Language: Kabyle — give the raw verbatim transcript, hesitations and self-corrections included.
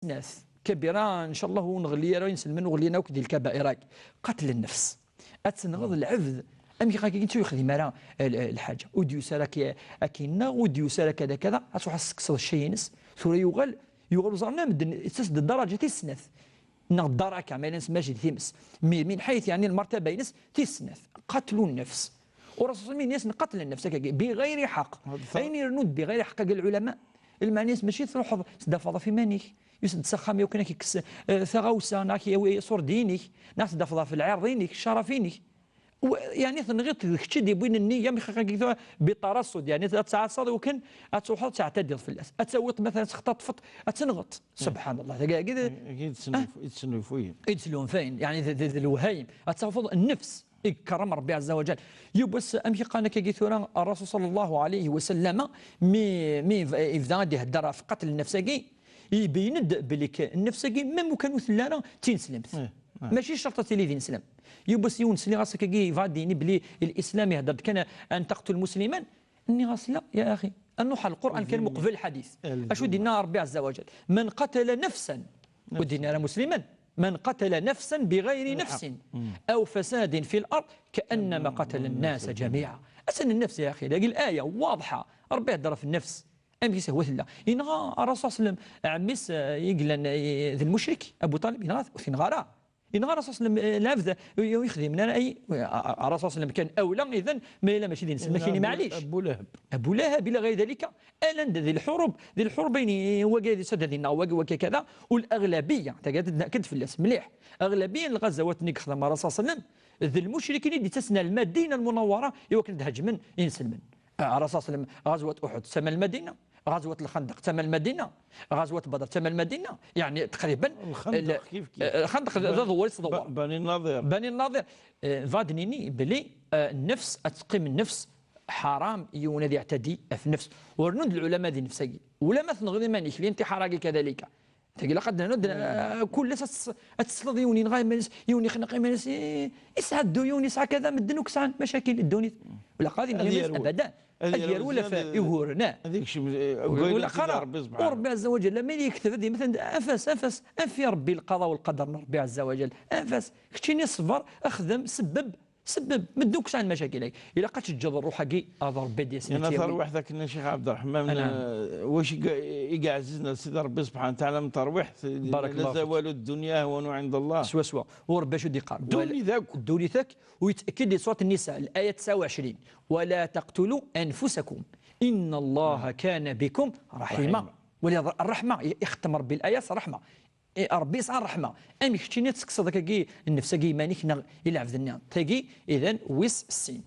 Snat. Kabira, ncallah ur nɣelli ara inselmen ur ɣellin akk di lkabair-agi. Qatl nnefs. Ad tenɣeḍ lɛebd. Amek akka i yexdim ara l-, l-, lḥaǧa? Ur d-yusi ara ak-, akinna, ur d-yusi ara kada kada, ad truḥ ad tekkseḍ cci-ines. Tura yuɣal, yuɣal uẓar-nni medden, ittas-d ddaraǧa tis snat. Neɣ ddaraka, ma yella mačči d times. Mi, min ḥayt, yeɛni, lmartaba-ines, tis snat. Qatlu nnefs. Ur Rasul ini-as qatl nnefs, akkagi, bi ɣayri ḥaq. Ayen irennun bi ɣayri ḥaq, akkagi, lɛulama, lmeɛna-s mačči truḥeḍ tdafeḍ ɣef iman-ik, yusa-d s axxam, yakan ad k-ikkes, eh, taɣawsa, neɣ ad k-yawi iṣurdiyen-ik, neɣ tdafeḍ ɣef lɛirḍ-inek, ccaraf-inek. U-, yeɛni tenɣiḍ d kečč i d-yewwin nniya, mi xaqagi tura biṭarasud, yeɛni ad tɛaṣaḍ iwakken ad truḥeḍ ad teɛtadiḍ fell-as. Ad tawiḍ, matalan, ad textaṭfeḍ, ad tenɣeḍ. Subḥan Allah, tagi, tagi d, Agi d-, ah? I d-snulfuyen. I d-slunfayen, yeɛni d, d, d lewhayem. Ad tafeḍ nnefs i ikerrem Rebbi Ɛezza wa Ǧal. Yiwwas, amek i qqaren akkagi tura, Rasul sallallahu alayhi wa sallam, mi, mi yeb-, yebda ad ihedder ɣef qatl nnefs-agi, yebyen-d belli k-, nnefs-agi, même ukan ur telli ara d tineslemt. Eh, eh. Mačči ccerṭ ad tili d ineslem. Yiwwas yiwen sliɣ-as akkagi yebɣa ad d-yini belli l'islam ihedder-d kan an taqtul musliman, nniɣ-as la, ya axi. Ad nruḥ ɣer Lqur'an kan, muqbel lḥadit. Acu d-yenna Rebbi Ɛezza wa Ǧal? من قتل نفسا. Ur d-yenni ara musliman. من قتل نفسا بغير نفس أو فساد في الأرض كأنما قتل الناس جميعا. Atan nnefs, ya axi, dagi laya waḍḥa, Rebbi ihedder ɣef nnefs. Amek i s-ihwa tella? Yenɣa Rasul sallam ɛemmi-s, eh, i yellan, eh, d lmucrik, Abu Ṭalib, yenɣa-t, ur t-yenɣa ara. Yenɣa Rasul sallam, eh, lɛebd, eh, ur yexdimen ara, ay, Rasul sallam kan awla, idan, ma yella mačči d ineslem, Abu, maɛlic. Abu Lahab. Abu Lahab, ila ɣayr dalika, alanda di lḥurub, di lḥurub, ayen i, wagi ad isadad-inna, wagi, wagi kada, u l-aɣlabiya, tagad, nekk-d fell-as, mliḥ. Aɣlabiya n lɣazawat-nni i yexdem Rasul sallam, d lmucrikin i d-ittasen ar Lmadina Lmunawwara i wakken ad d-hajmen inselmen. Ah, Rasul sallam, ɣazwat Uḥud, tama Lmadina, ɣazwat Lxandaq, tama Lmadina, ɣazwat Badr, tama Lmadina, yeɛni, taqriban, Lxandaq, kif, kif. Eh, Lxandaq d, d aḍewwal i tettḍewwar. Ba-, Bani Nadir. Bani Nadir. Eh, bɣiɣ ad d-nini belli, eh, nnefs, ad teqqim nnefs, ḥaram yiwen ad yeɛtadi ɣef nnefs. U rennun-d lɛulama di nnefs-agi. Ula ma tenɣiḍ iman-ik, lintiḥar-agi kadalika. Tagi ilaq ad d-nernu, eh, kul ass ad tes-, ad tesleḍ yiwen yenɣa iman-is, yiwen yexneq iman-is, eh, yesɛa dduyun, yesɛa kada, medden akk sɛan macakil, ddunit. Ilaq ad yenɣ iman-is abadan. Ad yerwel ɣef ihuren, ah. Ad yekcem, eh, deg wayen i d-yenna Rebbi subḥanahu. U Rebbi ɛezza wa ǧalla, ma yekteb-d, مثلا, anef-as, anef-as, anef i Rebbi lqaḍa u lqader n Rebbi ɛezza wa ǧalla. Anef-as, keččini ṣber, xdem, sebbeb, sebbeb, medden akk sɛan macakil-agi. Ilaq ad teǧǧeḍ ṛṛuḥ-agi ad Rebbi ad d-yas. Yenna tarwiḥt akken a Ccix Ɛebderreḥman, eh, wacu i, i yeɛzizen ar Sidi Rebbi subḥanahu wa taɛala n terwiḥt, la zawalu ddunya ahwanu ɛinda Allah. Swaswa. U Rebbi acu d-yeqqar? Ddunit akk. Ddunit akk. U yettأكد di surat Nnisa, الآية تسعة وعشرين: ولا تقتلوا أنفسكم إن الله كان بكم رحيما. Wali ṛṛeḥma, i-, ixetem Rebbi laya s ṛṛeḥma. I, Rebbi yesɛa ṛṛeḥma. Amek keččini ad tekkseḍ akkagi nnefs-agi iman-ik neɣ i lɛebd-nni? Tagi, idan, wis sin.